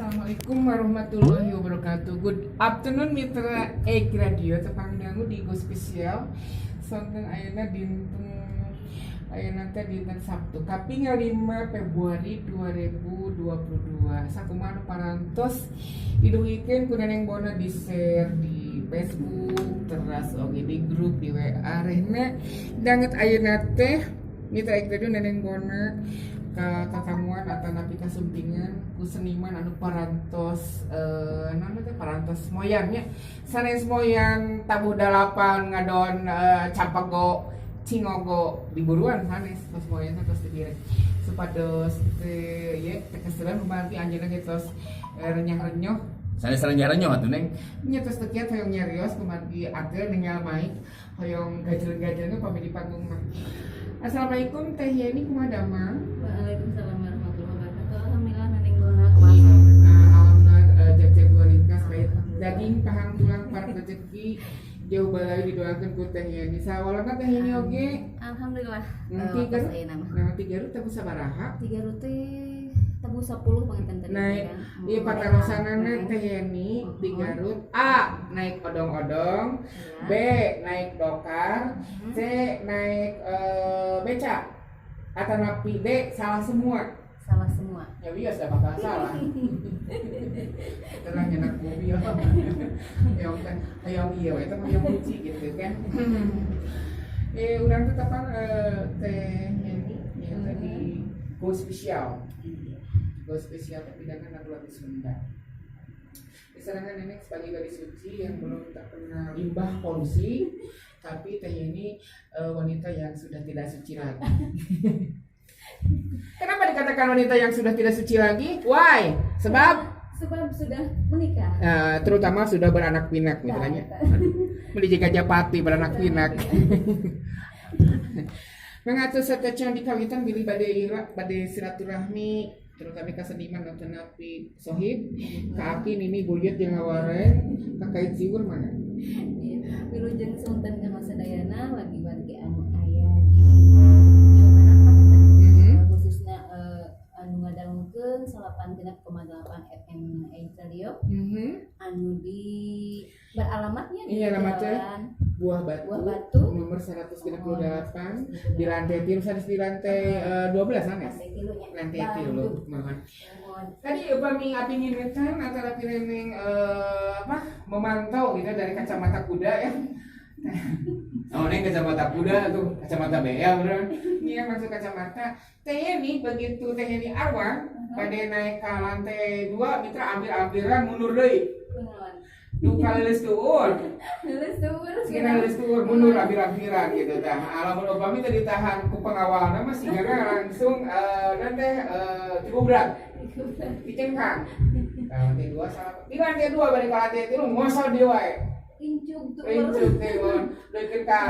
Assalamualaikum warahmatullahi wabarakatuh. Good afternoon, Mitra Ek Radio. Tepang dangu di Go Spesial. Sonten ayeuna dinten, ayeuna teh dinten Sabtu, kaping 5 Februari 2022. Sakumaha nu parantos didugikeun ku Neneng Bona, di share di Facebook, teras oge di grup di WA, rehna danget ayeuna teh, Mitra Ek Radio, Neneng Bona ka tatamuan atanapi kasumpingan ku seniman anu parantos naon teh, parantos moyan nya, sanes moyan tabuh dalapan, ngadon campago cingogo di buruan, sanes tos moyan tos dibire supados teu ye teu keselan kumargi anjeunna ge tos renyah-renyoh. Sanes renyah-renyoh atuh, Neng. Nya tos teu kiat hoyong nyarios kumargi atel ninggal mic, hoyong gajel-gajelna pami di panggung mah. Assalamualaikum, Teh Yeni, kumaha damang? Waalaikumsalam warahmatullahi wabarakatuh. Alhamdulillah, Neneng Bona, kumaha? Nah, alhamdulillah, jag-jag dua ringkas baik daging pahang tulang par rezeki jauh balai didoakan ku Teh Yeni. Sawalana Teh Yeni oge? Alhamdulillah. Nanti Eh, kan pas ayeuna mah. Nah, ti Garut tabuh sabaraha? Ti Garut teh tabuh 10 panginten tadi Naik kan. Iya, patarosanana Teh Yeni di Garut, A. Naik odong-odong, B. Naik dokar, C. Naik beca, atanapi D. Salah semua. Salah semua. Ya biasa bakal salah. Tenang nyenak mobil. Hoyong kan, hoyong iya we teh, hoyong kunci gitu kan. Urang teh tepang Teh Yeni ya tadi Go Spesial. Go Spesial tapi dengan lagu-lagu Sunda. Diserahkan nenek sebagai gadis suci yang belum tak pernah limbah polusi, tapi Teh Yeni wanita yang sudah tidak suci lagi. Kenapa dikatakan wanita yang sudah tidak suci lagi? Why? Sebab Sebab sudah menikah. Terutama sudah beranak pinak misalnya. Beli jika japati beranak pinak. Mengatur sateuacan di kawitan bilih bade ira bade silaturahmi, terutama ka seniman atanapi sohib, ka aki nini buyut jeung ngawareng kakait siwur mana. Iya. Wilujeng sonten ka sadayana lagi wargi anu aya di Jawa Barat panginten. Khususnya anu ngadangukeun 96,8 FM Eight Radio anu di beralamatnya di Iya, alamatnya Jalan Buah Batu, Buah Batu nomor 138 di lantai tilu, sanes di lantai 12, sanes. Lantai tilu nya. Lantai tilu, mohon. Mohon. Tadi upami abdi nginetan antara pireneng apa memantau gitu dari kacamata kuda ya. Oh, Neng, kacamata kuda tuh, kacamata BL bener. Ini yang masuk kacamata. Teh Yeni, begitu Teh Yeni arwah pada naik ke lantai 2, mitra ambil-ambilan mundur deui. Kunaon? Duka leuleus tuur. Leuleus tuur. Sigana leuleus tuur mundur ambil-ambilan gitu tah. Lamun upami teh ditahan ku pengawalna mah sigana langsung nanti digubrak, dicengkang. Nah, lantai 2 salah. Di lantai 2 balik ke lantai 3 ngosol dia wae. Incug tuh. Rincuk teh mun leukeun ka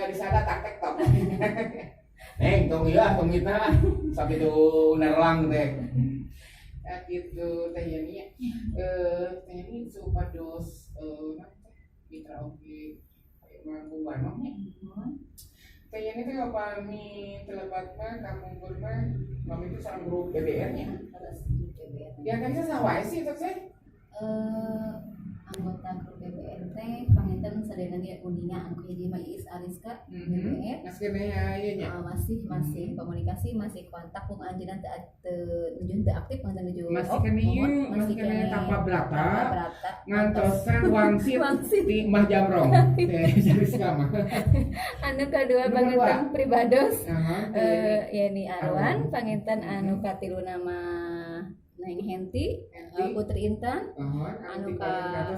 di sana tak tek tok. Neng, tong ieu ah, tong kita ah. Sakitu nerlang teh. Ya gitu Teh Yeni ya. Teh Yeni supados naon teh mitra oge manggung manoh nya. Teh Yeni teh upami telepat mah kapungkur mah mami itu sareng grup BBR nya. Ya kan bisa saha wae sih itu teh? Anggota grup BBR teh panginten sadayana ge uninga anu kahiji mah Iis Ariska BBR. Masih kena ya ieu nya. Masih masih komunikasi, masih kontak ku anjeunna, teu teu nuju teu aktif panginten nuju. Masih oh, kena ieu, mohon, masih kena tapa brata. Tapa brata. Ngantosan wangsit Wangsit. di Mbah Jamrong. Teh Ariska mah. Anu kadua Anu panginten kadua. Pribados Aha, Teh Yeni. Yeni Arwan Arwan. panginten. Anu katilu nama Neng Henti, Henti. Putri Intan. Mohon Anu ka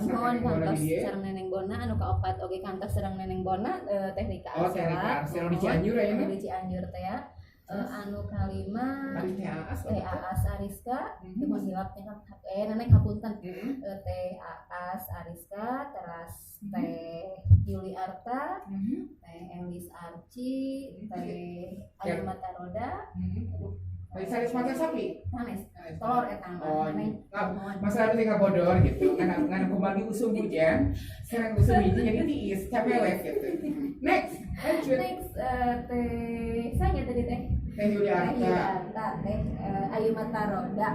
mohon kantos sareng Neneng Bona. Anu kaopat oge kantos sareng Neneng Bona, Teh Rika Oh, Teh Rika Arsela. Arsela di Cianjur ya, Anu ini? di Cianjur teh ya. Anu kalima Tadi Teh Aas. Teh Aas Ariska. Teu hilap teh, Neneng hapunten. Teh Aas Ariska, teras Teh Yuli Arta, Teh Elis Arci, Teh Ayu Mataroda. Sanes mata sapi. Sanes tolor eta mah. Oh, Neneng. nggak, Mohon. masalah itu ngabodor gitu. Ngan ngan kumargi usum hujan, sekarang usum hiji jadi tiis, capek gitu. Next. Lanjut. Next teh sanya tadi teh. Teh Yuliarta. Teh Ayu Mataroda.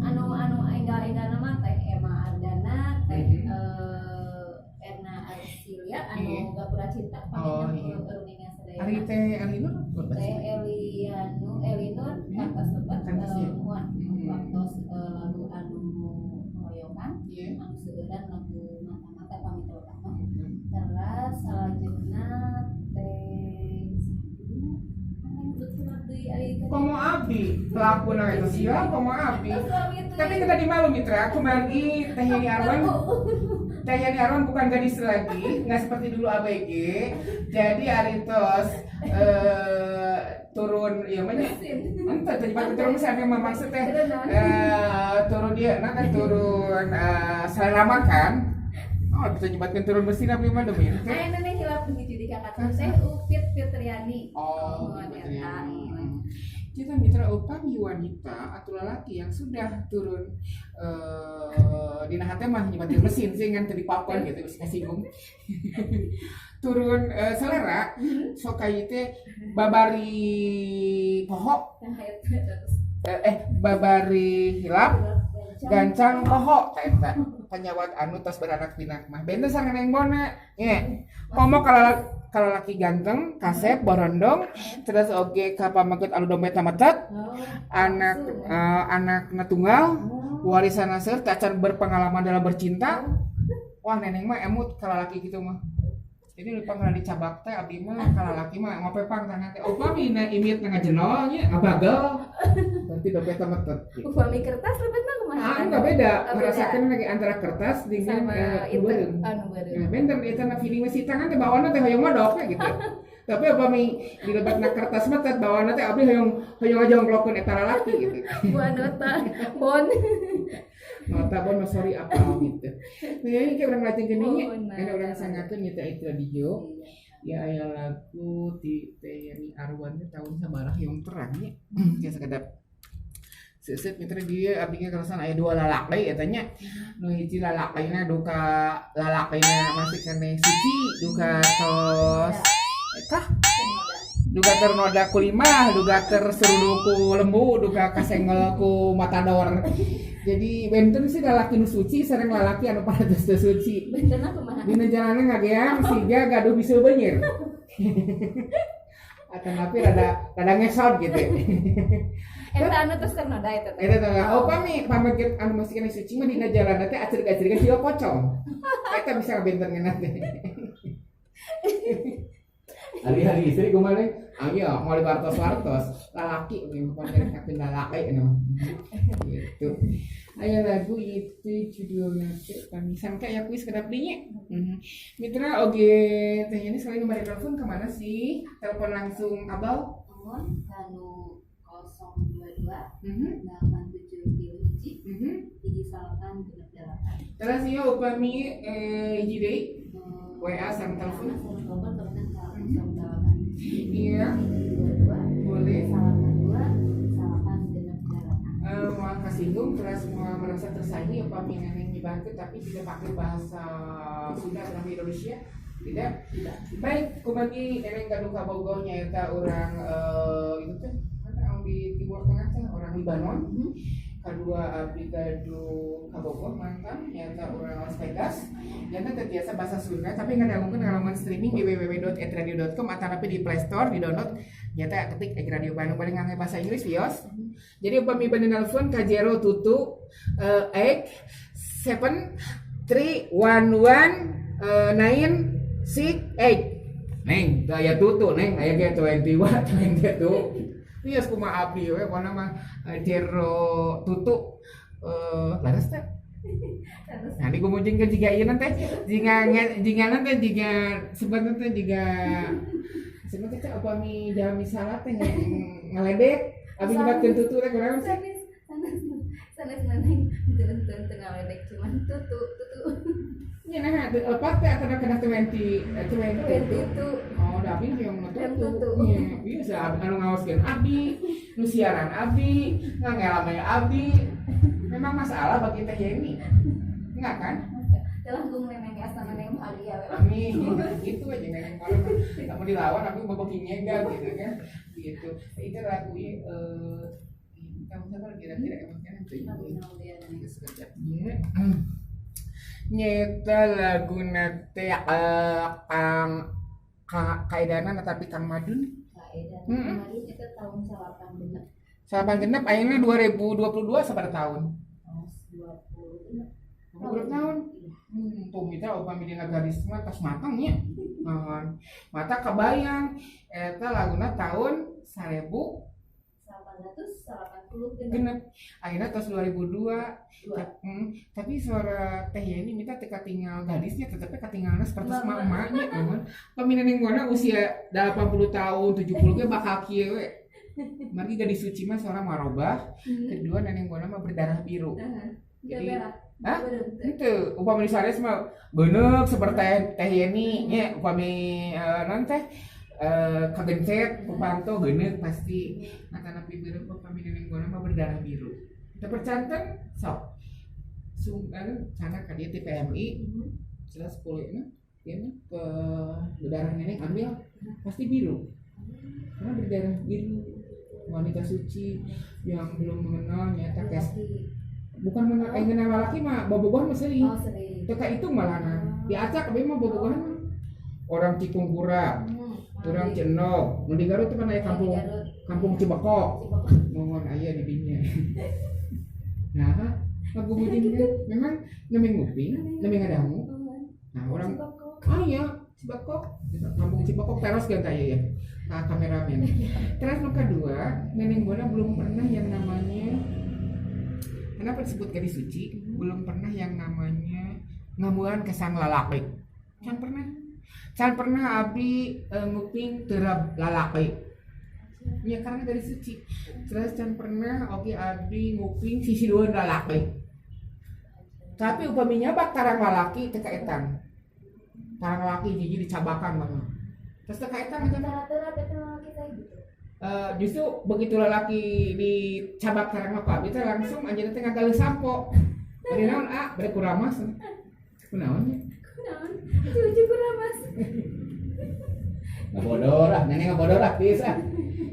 Anu anu enggal-enggal nama teh Emma Ardana, teh Erna Arsilia anu Gapura Cinta panginten uninga sadaya. Ari teh Elinur teh Elinur kantos lebet muan waktos lagu anu hoyongan anu seueuran lagu mata-mata pamit utama. Teras salajengna teh komo abdi pelaku na itu siapa komo abdi. Tapi kita di malu mitra kembali Teh Yeni Arwan. Teh Yeni Arwan bukan gadis lagi, nggak seperti dulu ABG. Jadi aritos turun ya mana? Entah terjebak turun misalnya memang teh turun dia, nah kan turun selera makan. Oh, bisa nyebatkan turun mesin apa gimana demi? Nah, nenek hilap begitu di kakak teh Upit Fitriani. Oh, Fitriani. Kita mitra upami wanita atau lelaki yang sudah turun dina hate mah nyebatkeun mesin sih ngan teu dipapon gitu geus kasinggung. Turun selera sok ka ieu teh babari poho. Babari hilap gancang poho eta panyawat anu tos beranak pinak mah benten sareng neng bona nya komo kalau laki ganteng kasep borondong terus oge ka pamaget anu dompetna metet anak anakna tunggal warisan seueur teu acan berpengalaman dalam bercinta. Wah neneng mah emut kalau laki gitu mah. Jadi lupa kalau dicabak teh abdi mah kalau laki mah ngopepang tangan teh upami na imit ngajenol nya ngabagel nanti dompetna metet. Upami kertas lebetna kumaha? Ah, enggak beda. Merasakan lagi antara kertas dengan beureum. Anu beureum. Benten eta na feeling si tangan teh bawana teh hoyong modok we gitu. Tapi upami dilebatna kertas mah teh bawana teh abdi hoyong hoyong ngajongklokkeun eta lalaki gitu. Buah nota bon. Nota bon mah sorry apa gitu. Nah, ini kayak urang lajengkeun nya. Aya urang sangakeun nya teh radio. Ya aya lagu di Teh Yeni Arwan teh tahun sabaraha yang terang nya. Ya sakedap seuseut mitra dia abdi ge kalasan aya dua lalaki eta nya. Nu hiji lalakina duka lalakina masih keneh suci duka tos eta duka ternoda ku limah, duka terserudu ku lembu, duka kasenggol ku matador. Jadi benten sih lalaki nu suci sareng lalaki anu parantos teu suci. Bentenna kumaha? Dina jalanna ngageang siga gaduh bisul beunyer. Atanapi rada rada ngesot gitu. Eta anu tos ternoda eta teh. Eta teh oh pami pameget anu masih keneh suci mah dina jalanna teh acrig-acrigan siga pocong. Eta bisa ngabenten ngeunah teh. Hari-hari istri kumaha teh? Ayo mau dibartos-bartos lalaki nyaritakeun lalaki anu gitu. Aya lagu itu judulna teh pami sangka ya kuis kedap deui nya. Mitra oge teh ini selain nomor telepon ke mana sih? Telepon langsung kabel? Telepon kanu 022 8731 1868. Terus ieu upami hiji deui WA sareng telepon. Iya. Boleh. 82 868. Mau kasinggung terus mau merasa tersaingi upami neneng dibantu tapi tidak pakai bahasa Sunda atau Indonesia. Tidak? Tidak. Baik, kumagi neneng gaduh kabogoh nyaeta urang itu teh mana di Timur Tengah teh orang Libanon. Kedua abdi gaduh kabogoh mantan nyaeta urang Las Vegas. Nyata teu tiasa bahasa Sunda tapi ngadangukeun ngalaman streaming di www.etradio.com atanapi di Play Store di download nyata ketik Radio Bandung paling ngangge bahasa Inggris wios. Jadi upami bade nelpon ka 022 8 7 3 1 1 9 6 8. Neng, teu aya tutu neng, aya ge 21 22. Wios kumaha abdi we pokona mah jero tutu laras teh. Nah, digumujengkeun jiga ieu teh, jiga jigana teh jiga sebenarnya teh jiga sebenarnya teh upami jalmi salat teh ngaledek, abdi nyebatkeun tutu teh kunaon sih? Sanes neneng teu ngaledek cuman tutu tutu. Nya nah lepat teh atana kena 20 22. Oh, da abdi hoyong nu tutu. Nya, biasa anu ngaoskeun abdi, nu siaran abdi, ngangelame abdi. Memang masalah bagi Teh Yeni. Enggak kan? Teu langkung neneng ge asana neneng Hadiah we. Amin. Gitu aja neneng Bona mah. Kamu dilawan tapi bebeki nyega gitu kan. Gitu. Itu lagu kamu siapa kira-kira emang kan itu. Lagu naon dia Neng? Sekejap. Nyeta lagu nate Kang Kaedana tapi Kang Madun. Kaedana Heeh. Madun itu tahun 86. 86 ayeuna 2022 sabaraha tahun? Tos 20 20 tahun. Iya. Tuh mitra upami dina gadis mah tos matang nya. Naon. Mata kebayang eta laguna tahun 1000 886. Genep. Ayeuna tos 2002. Dua. Tapi suara Teh Yeni minta teu katinggal gadisnya tetepnya katinggalna seperti Mama. emak-emaknya naon. Pami neneng Bona usia 80 tahun, 70 ge bakal kieu we. Margi gadis suci mah suara marobah, kedua neneng Bona mah berdarah biru. Jadi, merah. hah? Beureum teh. Henteu, upami sanes mah beuneuk seperti Teh Yeni nya upami naon teh kagencet ku panto geuneuk pasti. Atanapi beureum upami neneng Bona mah berdarah biru. Teu percanten sok. Sung anu cana ka dieu ti PMI jelas kulitnya dia mah ke darah nenek ambil pasti biru karena berdarah biru wanita suci yang belum mengenal nyata kes Laki. bukan mengenal mengenal laki mah bobogohan mah sering Oh, sering. teka itu malahan diacak tapi mah bobogohan mah orang Cikungkura orang Cenok nu di Garut teh pan aya kampung kampung Cibekok mohon aya di dinya nah lagu mungkin kan memang nembe nguping nembe ngadangu nah orang ah iya Cibekok kampung Cibekok teros gak ya ya nah, kameramen terus nu kedua Neneng Bona belum pernah yang namanya kenapa disebut gadis suci belum pernah yang namanya ngamuan ke sang lalaki can pernah abdi nguping terap lalaki ya karena gadis suci terus can pernah oke abdi nguping sisi dua lalaki tapi upami nyabak tarang lalaki teu kaetang tarang lalaki hiji dicabakan mah terus teu kaetang eta mah. Justru begitu lalaki dicabak tarang mah ku abdi teh langsung anjeunna teh ngagaleuh sampo bari naon ah bari kuramas kunaon nya Kunaon? Cucu kuramas. Ngabodor ah, nenek ngabodor ah, tiis ah.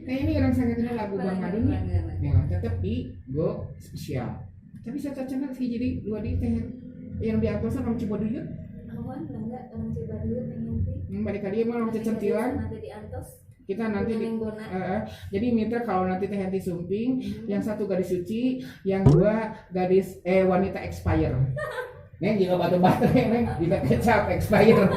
Nah ini orang sangat kenal lagu Bang Madun nya. Memang tetap di Go Spesial. Tapi saya channel sih jadi dua di teh yang di atas orang Cibaduyut. Awan enggak orang Cibaduyut yang nanti. Balik kali mah orang Cecentilan. Nanti di antos. Kita nanti di, Neneng Bona. jadi mitra kalau nanti Teh Henti Sumping, yang satu gadis suci, yang dua gadis wanita expire. Neng juga batu baterai, neng Juga kecap expire.